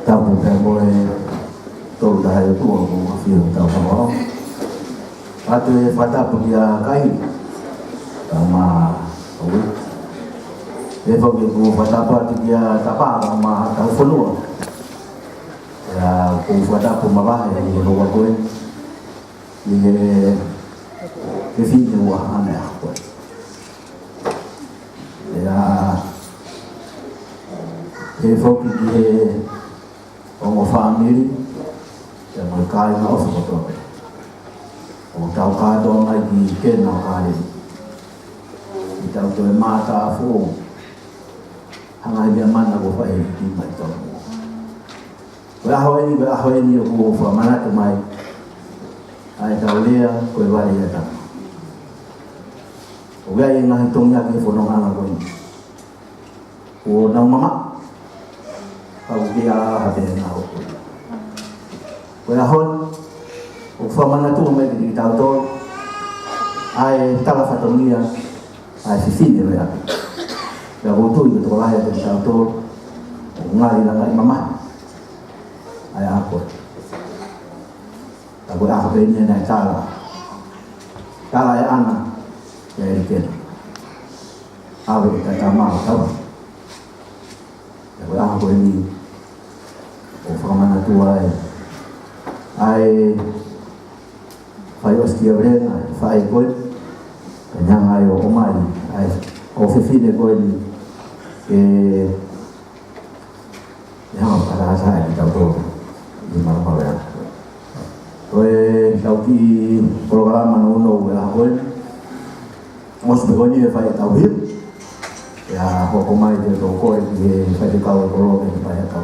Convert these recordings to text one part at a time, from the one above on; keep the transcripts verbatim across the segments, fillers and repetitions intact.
Tapu pē mo e Tolu Tahaʻi ʻOtua ʻoku ʻafio ʻi hotau fonua. Atu e fakatapu kia Kai, kae ʻumaʻā Ovi. ʻE foki ʻeku fakatapu atu kia Tapa, kae ʻumaʻā hotau fonua. ʻIo, ʻoku ou fakatapu mavahe ʻi he houa ko eni, ʻi he fefine ua ʻa e ʻaho ko eni. ʻIo, ʻe foki ki he ongo fāmili, ʻio mo e kāinga ʻofa kotoa pē. ʻOku tau kātoa mai ki Kena ʻo Kāleli. Ke tau toe mātā foʻou. Hanga ʻe he meʻa mana kuo fai ʻe he ʻEiki maʻatautolu. Ko e ʻaho eni, ko e ʻaho eni ʻoku ou fakamanatu mai ʻa ʻetau lea, ko e vale ʻi he ʻatama. ʻOku ʻi ai e ngaahi tongiaki he fonongaʻanga ko eni. Kuo nau mamaʻo, ka ʻoku ʻikai ha pehē naʻa ʻoku. Ko e ʻaho ni, ʻoku fakamanatu mai kiate kitautolu ʻa e tala fatongia ʻa e fefine ʻo e ʻapi. Pea ʻoku ou tui ko e tokolahi ʻiate kitautolu ʻoku ngali langaʻi mamahi ʻa e ʻaho ko eni. Ka ko e ʻaho pē eni naʻe tala, tala ʻe ʻAna kia ʻElikena, ʻave ki he tama ʻo tauhi. Ka ko e ʻaho ko eni ʻoku fakamanatu ai ʻa e fai ʻositia vena, fai ko ē, ka ne hanga ai ʻo ʻomai ʻa e ongo fefine ko eni ke ʻe hanga ʻo kātaki kitautolu ʻi he malumalu ē. Ko ʻetau kiʻi polokalama nounou ʻo e ʻaho ko eni, ʻosi pē ko eni e fai ʻetau hiva. Pea hoko mai ke tau kole ki he faifekau ʻo e kolo ke ne fai ʻetau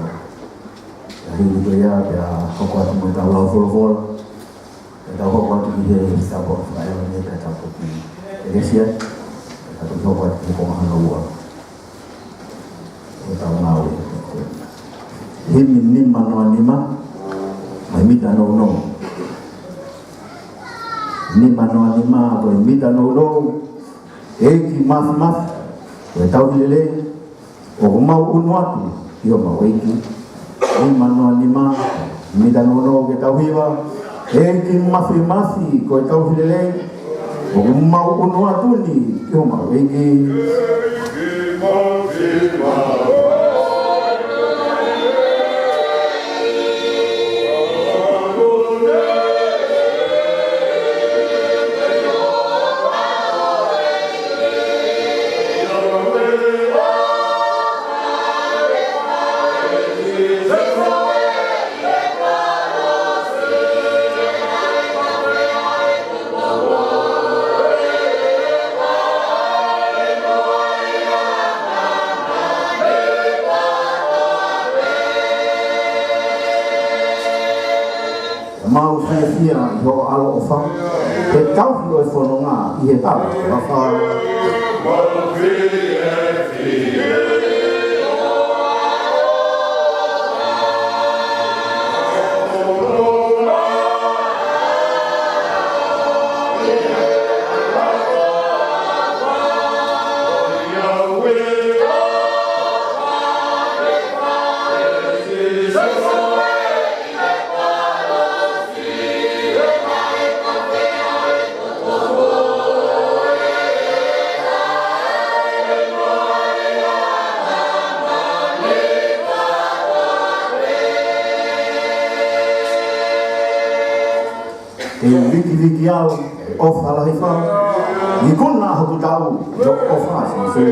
hiva ko ia, pea hoko atu mo ʻetau lau folofola. Pea tau hoko atu ki he tau pō, fai ʻo ne pea tau pō ki ʻEkalesia, pea tau hoko atu ki he konga hono ua ʻo ʻetau ngāue. Himi nima noa nima, mo e mita nounou. Nima noa nima, mo e mita nounou. ʻEiki Māfimafi, ko e tauhi lelei, ʻoku mau ʻunu atu ki homau ʻEiki. Nima noa nima, mita nounou ke tau hiva. ʻEiki Māfimafi, ko e tauhi lelei, ʻoku mau ʻunu atu ni ki homau ʻEiki. Mau fiefia ʻi hoʻo ʻaloʻofa, he tauhi ʻo e fononga ʻi he tau. Mafa. Ke vikiviki au, ʻofa lahi fau. Ikuna hoku tau, ʻio ʻofa, sisi.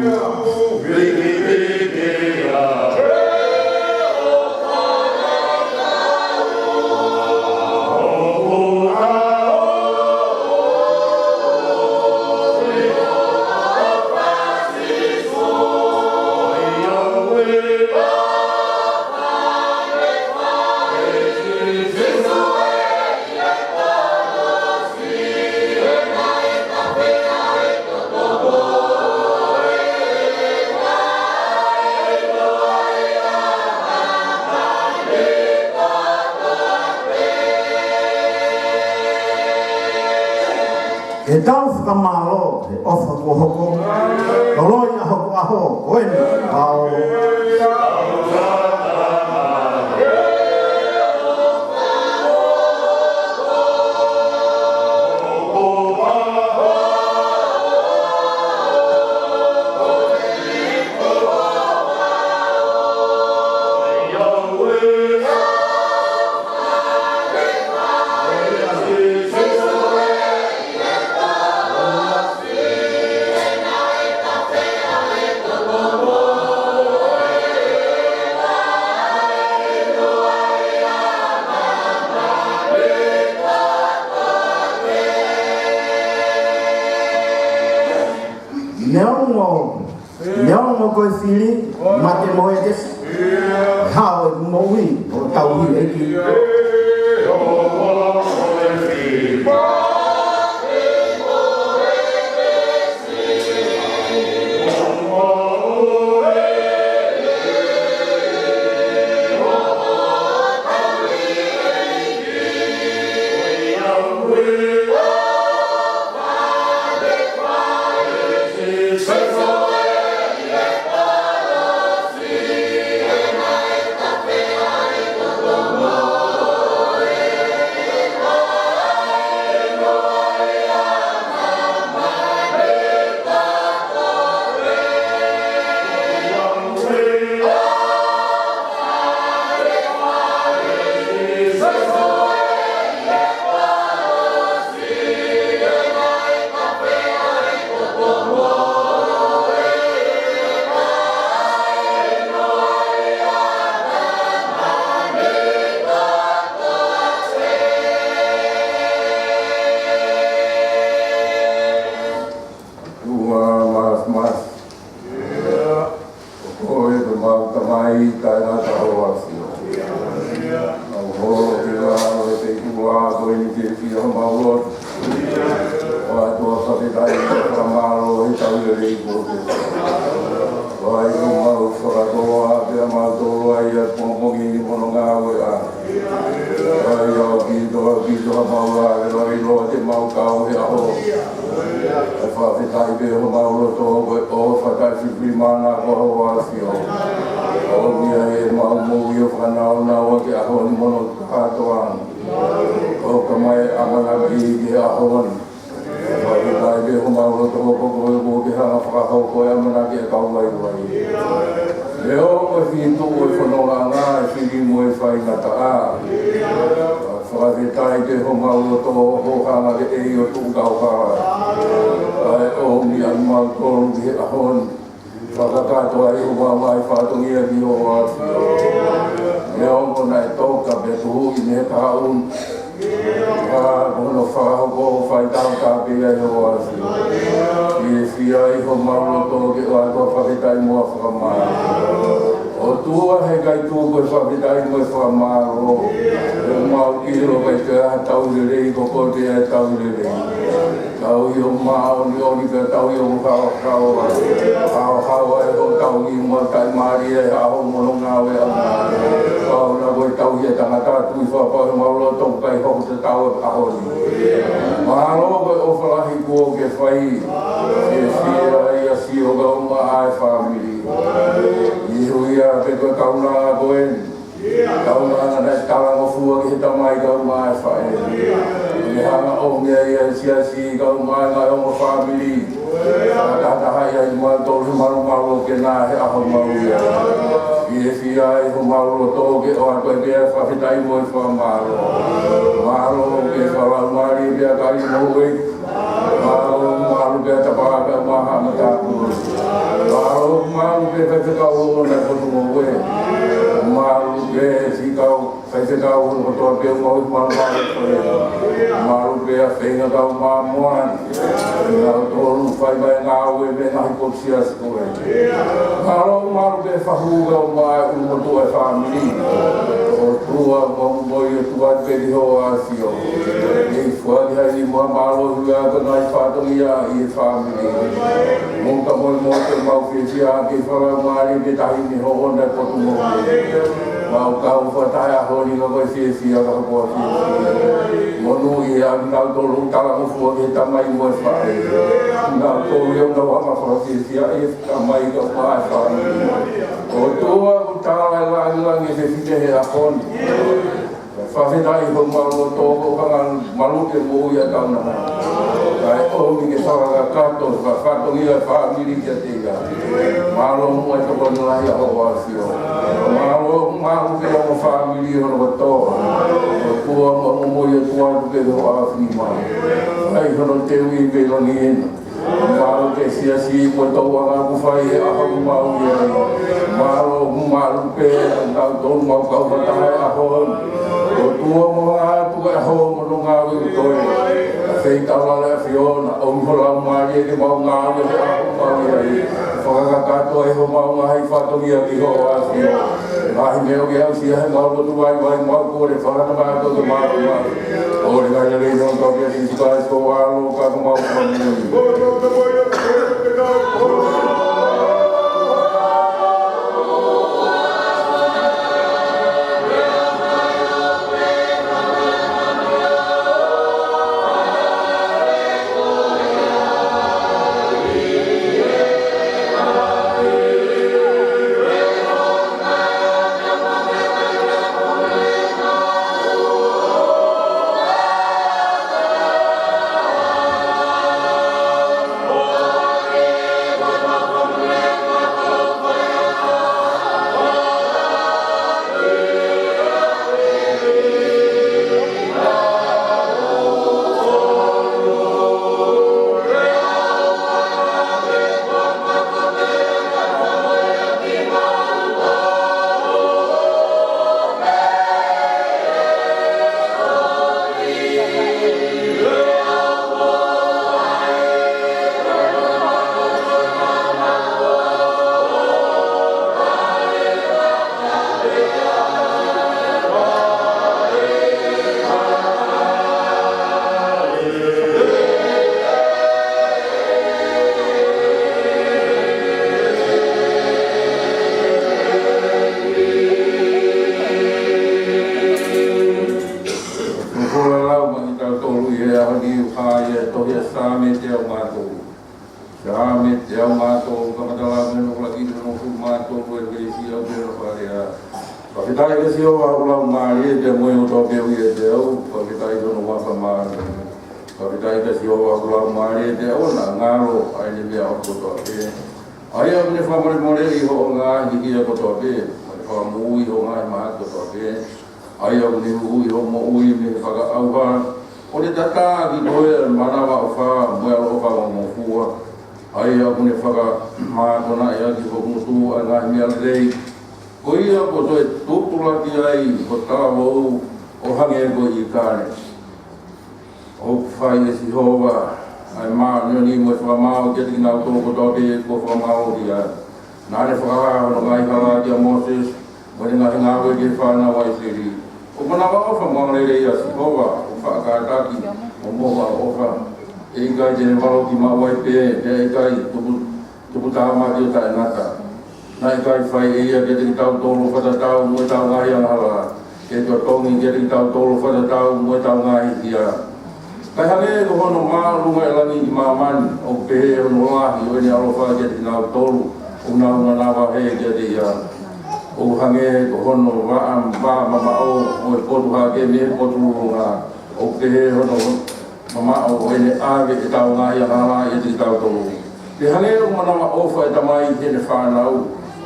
Ke tau fakamālō he ʻofa kuo hoko, toloi ʻa hoku ʻaho, ko eni, ʻao. Neongo, neongo ko e fili, mate mo e kesi. Hao e moʻui, ʻo tauhi ʻEiki. Ua mas mas. Ko koe ko homau Tamai taʻengata ʻofa ʻa e ʻAfiona. Mau holo ki lalo he feituʻu ko eni ke fai homau lotu. ʻOatu ʻa e fakafetaʻi mo e fakamālō he tau lelei kuo ke fai. Ko homau fakatō ʻa pea mau tō ai ʻa e pongipongi ni mo hono ngāue ʻa. Kae ʻaupito, ʻaupito ʻa mau ʻa e loi loa te mau kau he ʻaho. ʻE fakafetaʻi pē homau loto ko e ʻofa taʻefifili mana ko ho ʻAfio. ʻOmi ʻa e mau moʻui ʻo fanau nau ʻa ke ʻaho ni mo hono kātoanga. ʻOka mai ʻamanaki ki he ʻaho ni. Fakafetaʻi pē homau loto ko koe kuo ke hanga fakahoko e ʻamanaki ʻa e kau vaivai. Leʻo ko e feituʻu ʻo e fonongaʻanga, ʻa e fili mo e faingataʻa. Fakafetaʻi pē homau loto ʻo hanga ke ʻei ʻo tuʻu kau hala. Kae ʻomi ʻa mautolu ki he ʻaho ni. Fakakakato ai homau ngaahi fatongia ki ho ʻAfio. Neongo naʻe toka pea tuhuʻi mei he kahaʻu, ka ko hono fakahoko ʻo fai taukaveʻi ai ho ʻAfio. Fiefia ai homau loto ke ʻoatu ʻa e fakafetaʻi mo e fakamālō. ʻOtua, he ʻikai tuku ʻa e fakafetaʻi mo e fakamālō. ʻOku mau ʻilo ʻikai ke ʻi ai ha tauhi lelei, ko koe pē ʻa e tauhi lelei. Tauhi ʻo māʻoniʻoni pea tauhi ʻo haohaoa. Haohaoa ʻa hoʻo tauhi mo e taʻimālie ʻa ho mono ngāue ʻa māmani. Pau na ko e tauhi ʻa e tangata, tui fakapapau ʻi homau loto ʻoku ʻikai hoko tatau ʻa e ʻaho ni. Mālō ko e ʻofa lahi kuo ke fai. Fiefia ai ʻa Sio kae ʻumaʻā e fāmili. Niʻihi ia pē ko e kaunanga ko eni. Kaunanga naʻe talangofua ki he tamai kae ʻumaʻā e faʻē. Ke hanga ʻo meʻa ia ʻa e siasi kae ʻumaʻā e ngaahi ongo fāmili. Fakatahatahaʻi ai kimautolu he malumalu ʻoku ke nā he ʻaho mahuʻinga. Fiefia ai homau loto ke ʻoatu ai pē ʻa e fakafetaʻi mo e fakamālō. Mālō ke fakalaumālie pē ʻa e kau moʻui. Mālō, mālō pē ʻa Tapaka mo Haʻa Matāpule. Mālō, mālō pē faifekau ʻo e potungāue. Mālō pē siʻi kau faifekau ʻo e kotoa pē ʻoku mau mālō pē. Mālō pē ʻa e feinga kau māmoa. Naʻa tau fai mai ngāue mei he ngaahi potu siasi ko ē. Mālō, mālō pē fahu kae ʻumaʻā e ʻulumotuʻa e fāmili. ʻOtua, mau moʻui atu pē ki ho ʻAfio. Kei fuali hai ni mo e mālō ʻi he ʻaho ko eni ʻa e fatongia ʻi he fāmili. Mo ka mo mo te mau fiefia ke fakalaumālie ke tahi ni ho ona e potungāue. Mau kau fakataha he ʻaho ni ka ko e fiefia ka ko e fiefia. Monūʻia ʻa kinautolu talangofua ki he tamai mo e faʻē. Kinautolu ʻoku nau hanga fakafiefia ʻi he tamai kae ʻumaʻā e fāmili. ʻOtua, ʻoku tala e langilangi ʻa e fefine he ʻaho ni. Fakafetaʻi homau loto ʻoku hanga malu ke moʻui ʻa e kaunanga. Kae ʻomi ke fakakakato e fatongia e fāmili kiate ia. Mālō muʻa e tokoni lahi ʻa ho ʻAfio. Mālō, mālō pē ʻa e fāmili hono kotoa. ʻOtua, mau moʻui atu pē ki ho ʻAfio ni mai. ʻAi hono teuʻi mei langi ena. Mālō pē siasi mo e tauʻanga kuo fai he ʻaho mau ʻi ai. Mālō, mālō pē ʻa kinautolu mau kau fakataha he ʻaho ni. ʻOtua, mau ʻoatu e ʻaho mo hono ngāue ʻa e toe. Feitaulalo ʻAfiona, ʻomi ho Laumālie ke mau ngāue he ʻaho mau ʻi ai. Fakakakato ai homau ngaahi fatongia ki ho ʻAfio. Ngaahi meʻa ʻoku ke aʻusia he mau lotu vaivai, mau kole fakataha mo e mātuʻa. ʻO le ngai lelei ʻo e ʻOtua ko Sīsū Kalaisi ko ho ʻAlo ka ko homau Fakamoʻui. Ko e lau mai kiate kitautolu ʻi he ʻaho ni ʻoku hā ʻi he tohi ʻa Saame teau mā tolu. Saame teau mā tolu, kamata mei hono ʻuluaki ki hono hongofulu mā tolu, ʻa e veesi ʻoku pehē ʻa e lau. Fakafetaʻi kia Sihova ʻa e laumālie pea mo e ʻofa pea ui ʻiate au, fakafetaʻi ki hono huafa māʻoniʻoni. Fakafetaʻi kia Sihova ʻa e laumālie pea ʻoua naʻa ngalo ʻa ʻene meʻaʻofa kotoa pē. ʻA ia ʻoku ne fakamolemoleʻi hoʻo ngaahi hia kotoa pē, mo ne fakamoʻui hoʻo ngaahi mahaki kotoa pē. ʻA ia ʻoku ne huhuʻi hoʻo moʻui mei he fakaʻauha, ʻo ne tatā kiate koe ʻa e manavaʻofa mo e ʻaloʻofa mongofua. ʻA ia ʻoku ne fakamātonaʻi ʻaki hoku ngutu ʻa e ngaahi meʻa lelei, ko ia kuo toe tupulaki ai ho talavou ʻo hangē ko e ʻitāniti. ʻOku fai ʻe Sihova ʻa e māʻoniʻoni mo e fakamaau kiate kinautolu kotoa pē kuo fakamālohia. Naʻa ne fakahā hono ngaahi hala kia Mōsese, mo ʻene ngaahi ngāue ki he fānau ʻa ʻIsileli. ʻOku manavaʻofa mo angalelei ʻa Sihova, ʻoku faʻa kātaki mo mohu ʻaloʻofa. ʻE ʻikai te ne valoki maʻu ai pē, pea ʻe ʻikai tupu, tupu tāmate ʻo taʻengata. Naʻe ʻikai fai ʻe ia kiate kitautolu ʻo fakatatau mo ʻetau ngaahi angahala, ke totongi kiate kitautolu ʻo fakatatau mo ʻetau ngaahi hia. Kae hangē ko hono māʻolunga ʻo e langi ʻi māmani, ʻoku pehē hono lahi ʻo ʻene ʻaloʻofa kiate kinautolu ʻoku nau manavahē kiate ia. ʻOku hangē ko hono vaʻa, vaʻa mamaʻo ʻo e potu hake mei he potu lulunga, ʻoku pehē hono mamaʻo ʻo ʻene ʻave ʻetau ngaahi angahala ʻiate kitautolu. Pea hangē ʻoku manavaʻofa ʻa e tamai ki heʻene fānau,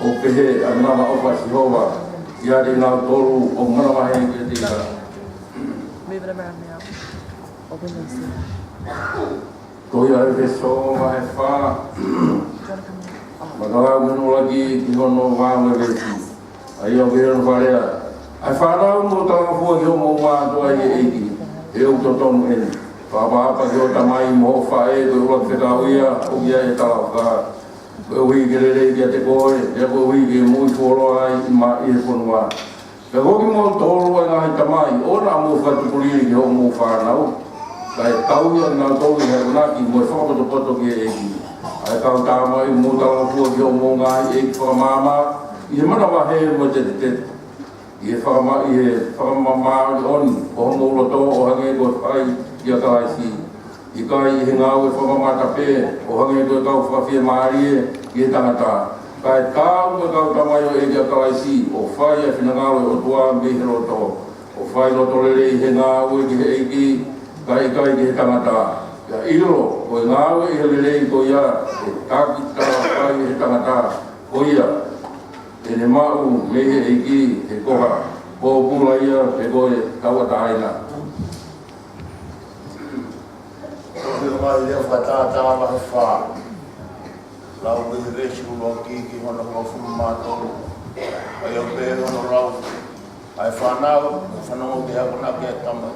ʻoku pehē ʻa e manavaʻofa ʻa Sihova ʻiate kinautolu ʻoku manavahē kiate ia. Move it around now. Open this. Ko ia ʻEfesō vahe fā, makalau mei hono ʻuluaki ki hono valu ʻo e veesi. ʻA ia ʻoku pehē hono fakalea: ʻA e fānau, mou talangofua ki hoʻomou mātuʻa ʻi he ʻEiki, he ʻoku totonu eni. Fakaʻapaʻapa ki hoʻo tamai mo hoʻo faʻē, ko e ʻuluaki fekau ia ʻoku ʻi ai e talaʻofa, koeʻuhi ke lelei kiate koe, pea koeʻuhi ke moʻui fuoloa ai ʻi ma-, ʻi he fonua. Pea ko kimoutolu ʻa e ngaahi tamai, ʻoua naʻa mou fakatukulili ki hoʻomou fānau, kae tauhi ʻa kinautolu ʻi he akonaki mo e fakapotopoto ki he ʻEiki. ʻA e kau tamaioʻeiki, mou talangofua ki hoʻomou ngaahi ʻeiki fakamaama, ʻi he manavahē mo e tetetete, ʻi he fakama-, ʻi he fakamāʻoniʻoni ʻo homou loto, ʻo hangē ko e fai ʻia Kalaisi. ʻIkai ʻi he ngāue fakamamata pē, ʻo hangē ko e kau fakafiemālie ki he tangata, kae taau mo e kau tamaioʻeiki ʻia Kalaisi, ʻo fai ʻa e finangalo ʻo e ʻOtua mei he loto, ʻo fai loto lelei ʻi he ngāue ki he ʻEiki, kae ʻikai ki he tangata. Pea ʻilo, ko e ngāue ʻi he lelei ko ia, ʻe taki taha fai ʻe he tangata, ko ia te ne maʻu mei he ʻEiki, he ko ha pōpula ia pe ko e tauʻatāina. Tohi ʻo e Ngaahi Lea Fakatātā vahe fā. Lau mei he veesi ʻuluaki ki hono hongofulu mā tolu. ʻA ia ʻoku pehē hono lau: ʻA e fānau, fanongo ki he akonaki ʻa e tamai,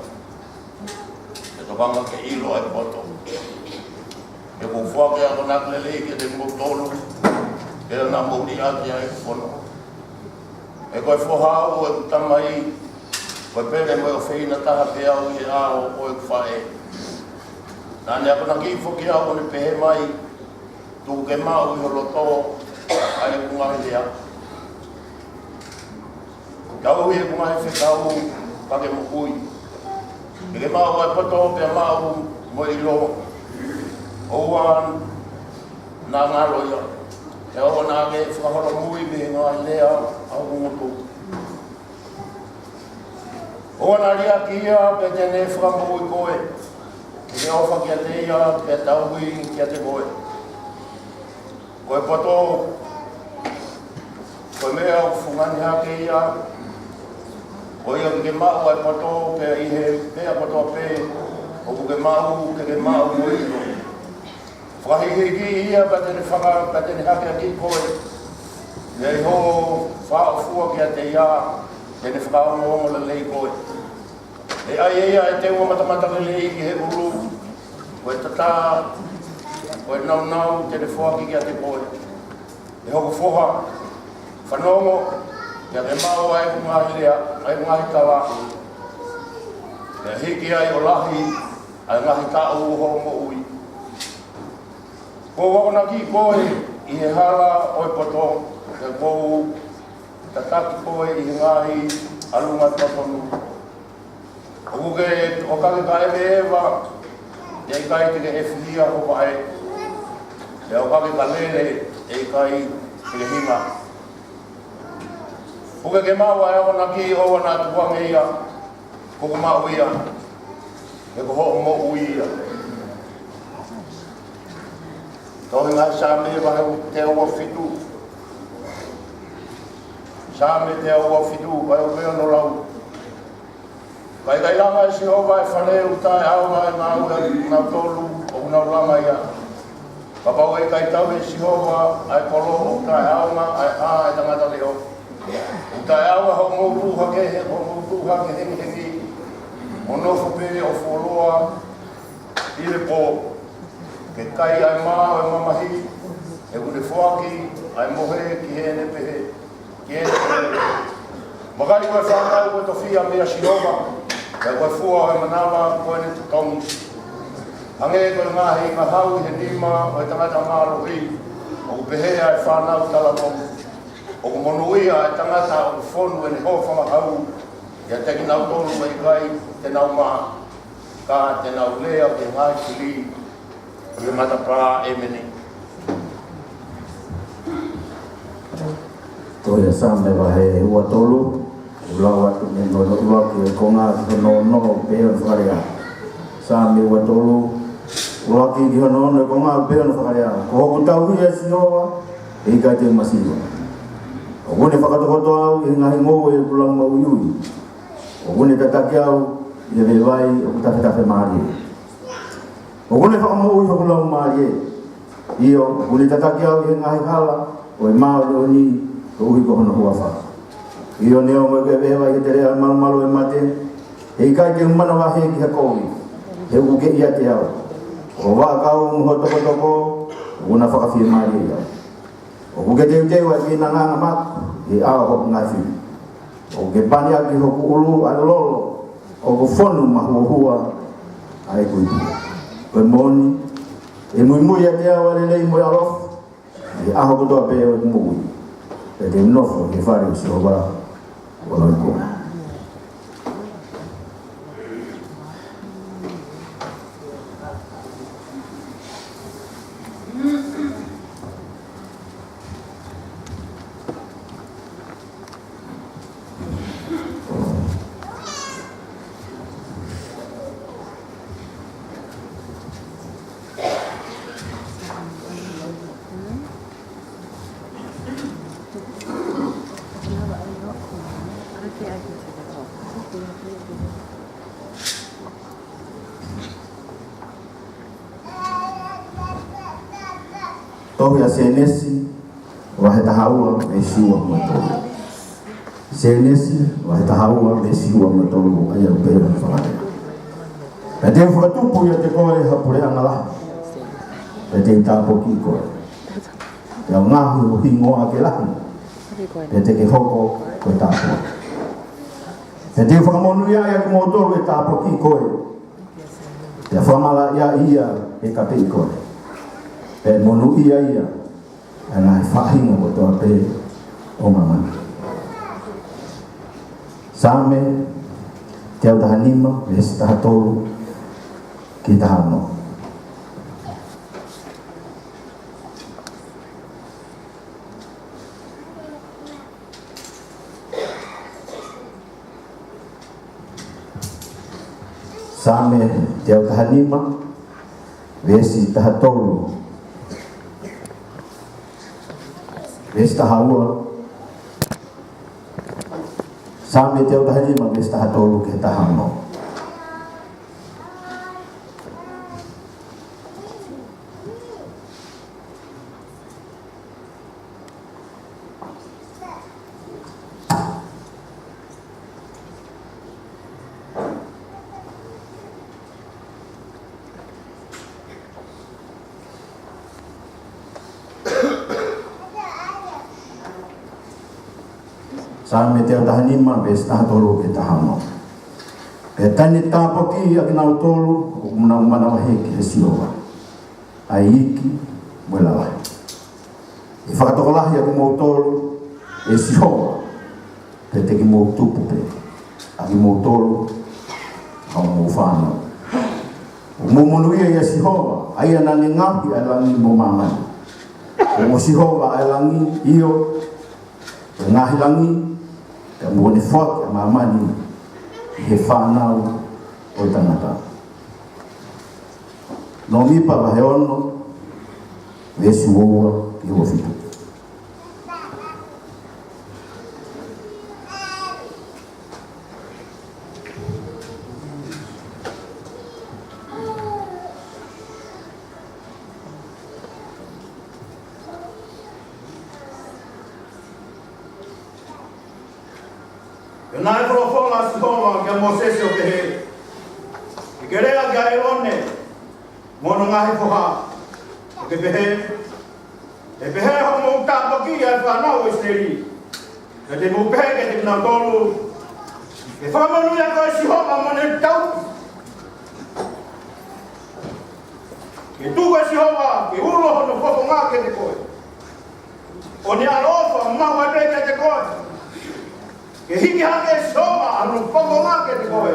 ke tokanga ke ʻilo ʻa e poto. He kuo u foaki ʻa e akonaki lelei kiate kimoutolu, ke ʻoua naʻa mou liʻaki ʻa e fono. He ko e foha au ʻo ʻeku tamai, ko e pele mo e ʻofeina taha pē au ʻi he ʻao ʻo ʻeku faʻē. Naʻa ne akonakiʻi foki au ʻo ne pehē mai: Tuku ke maʻu ʻi ho loto ʻa ʻeku ngaahi lea, tauhi ʻeku ngaahi fekau, ka ke moʻui. Ke ke maʻu ʻa e poto pea maʻu mo e ʻilo, ʻoua naʻa ngalo ia. Pea ʻoua naʻa ke fakaholomui mei he ngaahi lea ʻa hoku ngutu. ʻOua naʻa liʻaki ia, pea te ne fakamoʻui koe. Ke ke ʻofa kiate ia, pea tauhi kiate koe. Ko e poto, ko e meʻa ʻoku fungani hake ia. Ko ia ke ke maʻu ʻa e poto, pea ʻi he meʻa kotoa pē ʻoku ke maʻu, ke ke maʻu mo e ʻilo. Fakahīkihikiʻi ia, pea te ne faka-, pea te ne hakeakiʻi koe. Pea ʻi hoʻo fāʻofua kiate ia, te ne fakaongoongo lelei koe. ʻE ʻai ʻe ia ʻa e teunga matamatalelei ki he ʻulu, ko e tatā ʻo e nāunau te ne foaki kiate koe. ʻE hoku foha, fanongo, pea ke maʻu ʻa ʻeku ngaahi lea, ʻa ʻeku ngaahi tala, pea hiki ai ʻo lahi ʻa e ngaahi taʻu ʻo hoʻo moʻui. Kuo u akonakiʻi koe ʻi he hala ʻo e poto, pea kuo u tataki koe ʻi he ngaahi ʻalunga totonu. ʻOku ke, ʻo ka ke kaʻeveʻeva, ʻe ʻikai te ke ʻefihia ho vaʻe, pea ʻo ka ke kalele, ʻe ʻikai te ke hinga. ʻOku ke maʻu ʻa e akonaki, ʻoua naʻa tukuange ia, ko hoʻo maʻu ia, he ko hoʻo moʻui ia. Tohi Ngaahi Saame vahe teau uofitu. Saame teau uofitu, vahe ua, ono, lau. Ka ʻikai langa ʻe Sihova ʻa e fale, ʻoku taʻeʻaonga ʻa e ngāue ʻa kinautolu ʻoku nau langa ia. Kapau ʻe ʻikai tauhi ʻe Sihova ʻa e kolo, ʻoku taʻeʻaonga ʻa e hā ʻa e tangata leʻo. ʻOku taʻeʻaonga hoʻomou tuʻu hake, hoʻomou tuʻu hake hengihengi, ʻo nofo pē ʻo fuoloa ʻi he pō, ke kai ʻa e mā ʻo e mamahi, he ʻoku ne foaki ʻa e mohe ki heʻene pehē, ki heʻene pehē. Vakai, ko e fānau ko e tofiʻa meia Sihova, pea ko e fua ʻo e manava ko ʻene totongi. Hangē ko e ngaahi ngahau ʻi he nima ʻo e tangata mālohi, ʻoku pehē ʻa e fānau talavou. ʻOku monūʻia ʻa e tangata ʻoku fonu ʻene hōfangahau kiate kinautolu ʻoku ʻikai te nau maʻa, ka te nau lea ki he ngaahi fili ʻi he matapā. ʻEmeni. Tohi ʻa Saame vahe ua tolu, ʻoku lau atu mei hono ʻuluaki ʻo e konga ki hono ono, ʻoku pehē hono fakalea. Saame ua tolu, ʻuluaki ki hono ono ʻo e konga, ʻoku pehē hono fakalea. Ko hoku tauhi ʻa Sihova, ʻe ʻikai te u masiva. ʻOku ne fakatokoto au ʻi he ngaahi ngoue ʻo ʻeku laumālie. ʻOku ne tataki au ʻi he veʻe vai ʻoku tafetafe mālie. ʻOku ne fakamoʻui hoku laumālie. ʻIo, ʻoku ne tataki au ʻi he ngaahi hala ʻo e māʻoniʻoni koeʻuhi ko hono huafa. ʻIo, neongo ʻeku ʻeveʻeva ʻi he teleʻa ʻo e malumalu ʻo e mate, ʻe ʻikai te u manavahē ki ha kovi, he ʻoku ke ʻiate au. Ko ho vaʻakau mo ho tokotoko, ʻoku na fakafiemālieʻi au. ʻOku ke teuteu ʻa e kiʻi nanganga maku ʻi he ʻao ʻo hoku ngaahi fili. ʻOku ke pani ʻaki hoku ʻulu ʻa e lolo, ʻoku fonu mahuohua ʻa ʻeku ipu. Ko e moʻoni, ʻe muimui ʻiate au ʻa e lelei mo e ʻaloʻofa ʻi he ʻaho kotoa pē ʻo ʻeku moʻui, pea te u nofo ʻi he fale ʻo Sihova ʻo lauikuonga. Tohi ʻa Sēnesi, vahe taha ua, veesi ua mo e tolu. Sēnesi, vahe taha ua, veesi ua mo e tolu, ʻa ia ʻoku pehē hono fakalea. Pea te u fakatupu ʻiate koe ha puleʻanga lahi, pea te u tāpuakiʻi koe. Pea ʻe ngaohi ho hingoa ke lahi, pea te ke hoko ko e tāpuaki. Pea te u fakamonūʻia ʻa kimoutolu ʻe tāpuakiʻi koe, pea fakamalaʻiaʻi ia ʻe kapeʻi koe, pea ʻe monūʻia ia ʻa e ngaahi faʻahinga kotoa pē ʻo māmani. Saame teau taha nima, veesi taha tolu ki he taha ono. Saame teau taha nima, veesi taha tolu, veesi taha ua. Saame teau taha nima, veesi taha tolu ki he taha ono. Saame teau taha nima, veesi taha tolu ki he taha ono. Pea te ne tāpuakiʻi ʻa kinautolu ʻoku nau manavahē ki he Sihova, ʻa e iiki mo e lalahi. ʻE fakatokolahi ʻa kimoutolu ʻe Sihova, pea te mou tupu pē, ʻa kimoutolu mo hoʻomou fānau. ʻOku mou monūʻia ʻia Sihova, ʻa ia naʻa ne ngaohi ʻa e langi mo māmani. Ko Sihova ʻa e langi, ʻio, ko e ngaahi langi, pea mo ne foaki ʻa māmani ʻi he fānau ʻo e tangata. Nōmipa vahe ono, veesi ua ua ki he ua fitu. Naʻe folofola ʻa Sihova kia Mōsese ʻo pehē, ke ke lea kia ʻĒlone mo hono ngaahi foha, ʻo ke pehē, ʻE pehē hoʻomou tāpuakiʻi ʻa e fānau ʻo ʻIsileli, pea te mou pehē kiate kinautolu, Ke fakamonūʻia koe ʻe Sihova mo ne tau, ke tuku ʻe Sihova ke ulo hono fofonga kiate koe, ʻo ne ʻaloʻofa maʻu ai pē kiate koe. Ke hiki hake ʻe Sihova hono fofonga kiate koe,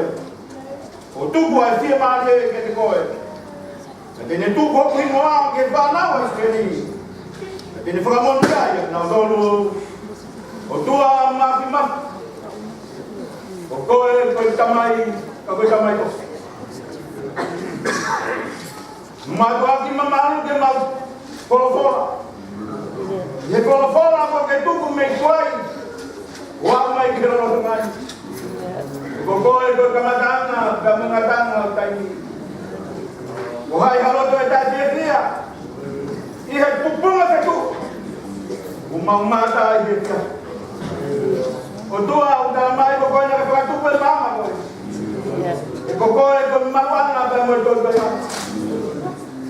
ʻo tuku ʻa e fiemālie kiate koe. Pea te ne tuku hoku hingoa ki he fānau ʻa ʻIsileli, pea te ne fakamonūʻia ʻia kinautolu. ʻOtua Māfimafi, ko koe ko e Tamai, ka ko e Tamai koe. Mātuʻaki mamalu ke mau folofola. ʻI he folofola kuo ke tuku mei tuai, ʻo aʻu mai ki he lolotonga ni. Ko koe ko e kamataʻanga, ka mo e ngataʻanga ʻo taimi. Ko hai ha loto ʻe taʻefiefia ʻi he pupunga fetuʻu, ʻoku mau mātā ʻi he fiefia. ʻOtua, ʻoku tala mai ko koe naʻa ke fakatupu ʻa e maama ko ē. He ko koe ko e maluʻanga pea mo e toitoiʻanga.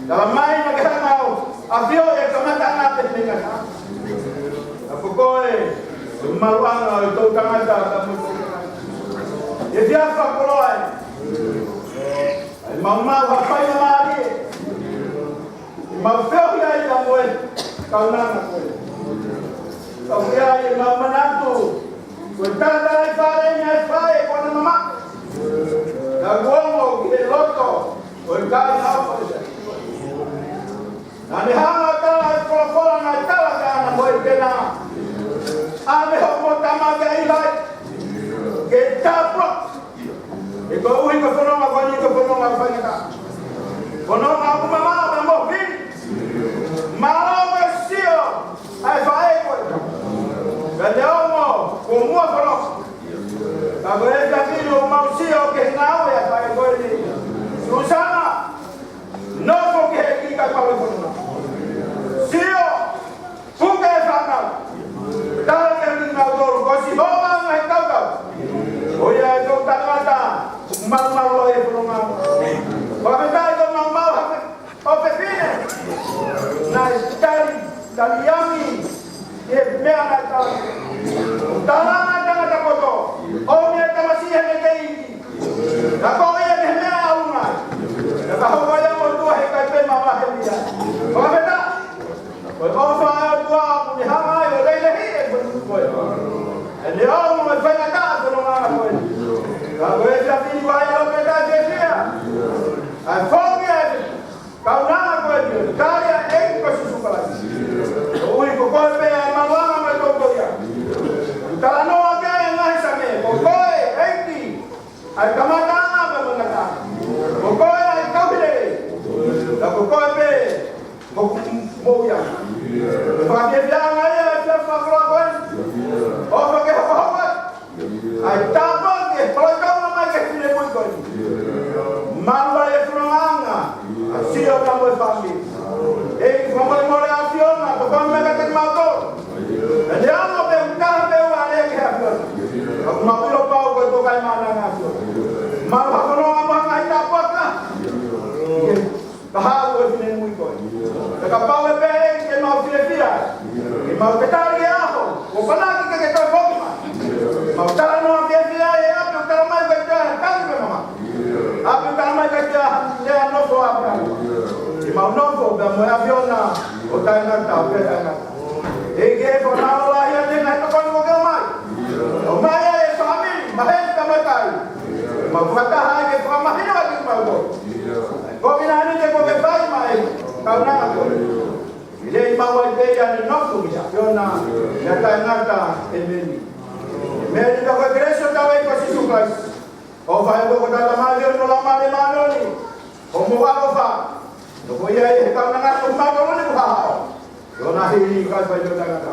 Tala mai naʻa ke hanga ʻo ʻafioʻi ʻa e kamataʻanga pea mo e ngataʻanga. Ka ko koe ko e maluʻanga ʻo e toʻutangata pea mo e toʻutangata. ʻI he efiafi fakakoloa ni, ʻai maumau ha faingamālie ke mau feohi ai pea mo e kaunanga ko ē. Ka ʻoku ʻi ai ʻemau manatu, ko e talatalaifale ʻi he faʻē ko ʻene mamaʻo, naʻa ku ongo ki he loto ʻo e kāinga ʻo Palesitaine. Naʻa ne hanga ʻo tala ʻa e folofola naʻe tala kia ʻAna mo ʻElikena, ʻAve hoʻomo tama kia ʻĪlai, ke tāpuakiʻi. He koeʻuhi ko e fononga ko eni ko e fononga faingataʻa. Fononga ʻoku mamaʻo pea mo fili. Mālō e sio ʻa e faʻē ko ē. Pea ne ongo kuo muʻa fononga. Ka ko e efiafi ni ʻoku mau sio ki he ngāue ʻa e faʻē ko eni. Susana, nofo ki he ʻEiki kae pau e fononga. Sio, puke e fānau. Tala kiate kinautolu, ko Sihova ʻa e ngaahi tautau. Ko ia ʻe toʻutangata, maumau ʻi he fononga. Fakafetaʻi ko e maumau ʻa e ʻofefine. Naʻe tali, tali angi ʻi he meʻa naʻe tala. Tala ʻa e tangata poto, ʻomi e tamasiʻi heʻene kei iiki. Ka ko ia ki he meʻa ʻalunga. Ka hoko ia mo tua he kai pē mavahe ia. Fakafetaʻi. Ko e ʻofa ʻa e ʻOtua ʻoku ne hanga ai ʻo lelehiʻi e fononga ko ē. ʻE neongo e faingataʻa e fononga ko ē. Ka ko e efiafi ni ʻoku ʻi ai e loto taʻefiefia. ʻA e foki ʻa e kaunanga ko ē ʻi he tali ʻa e ʻEiki ko Sīsū Kalaisi. Koeʻuhi ko koe pē ʻa e maluʻanga mo e toitoiʻanga. Talanoa ki ai e ngaahi Saame, ko koe ʻEiki ʻa e kamataʻanga pea mo e ngataʻanga. Ko koe ʻa e tauhi lelei. Ka ko koe pē hoku moʻuiʻanga. Ko e fakafiefiaʻanga ia ʻo e efiafi fakakoloa ko ē. ʻOfa ke hokohoko atu ʻa e tāpuaki ʻe folofola mai ki he finemui ko eni. Malu ai e fonongaʻanga ʻa Sio pea mo e fāmili. ʻEiki, fakamolemole ʻAfiona, tokoni mai kiate kimautolu. Pea neongo pe ʻoku taha pe ua ʻa e lea ki he ʻAfiona, ka ʻoku mau ʻilo pau ko e tokaimaʻananga ʻa e ʻAfiona. Malu ha fononga mo ha ngaahi tāpuaki ke haʻu ʻa e finemui ko ē. Pea kapau ʻe pehē ke mau fiefia, ke mau ke tali e ʻaho, ʻo fanaki ke ke toe foki mai. Mau talanoa fiefia he ʻapi ʻoku tala mai ko e ʻapi ʻo e tali pea mamaʻo. ʻApi ʻoku tala mai ko e ʻapi ʻo e lea nofo ʻa ʻApirahame. Ke mau nofo pea mo e ʻAfiona ʻo taʻengata, ʻo pehē taʻengata. ʻEiki, fakamolemole ʻi he ngaahi tokoni kuo ke ʻomai. ʻOmai ʻa e fāmili, maheni kae ʻumaʻā e kai. Mau fakataha ai ke fakamahino ʻaki kimautolu ʻa e kovinānite kuo ke fai maʻa e kaunanga ko ē. Lelei maʻu ai pē ia ʻene nofo mei he ʻAfiona ʻo taʻengata. ʻEmeni. ʻEmeni. Ka ko e kelesi ʻa hotau ʻEiki ko Sīsū Kalaisi, ʻofa ʻa e ʻOtua ko e Tamai, ʻofa ʻa e Laumālie Māʻoniʻoni, ʻo mo ʻaloʻofa, ʻo ko ia ʻi he kaunanga ʻo kimautolu ni mo e haʻo. ʻIo, naʻa hili kai fai ʻo taʻengata.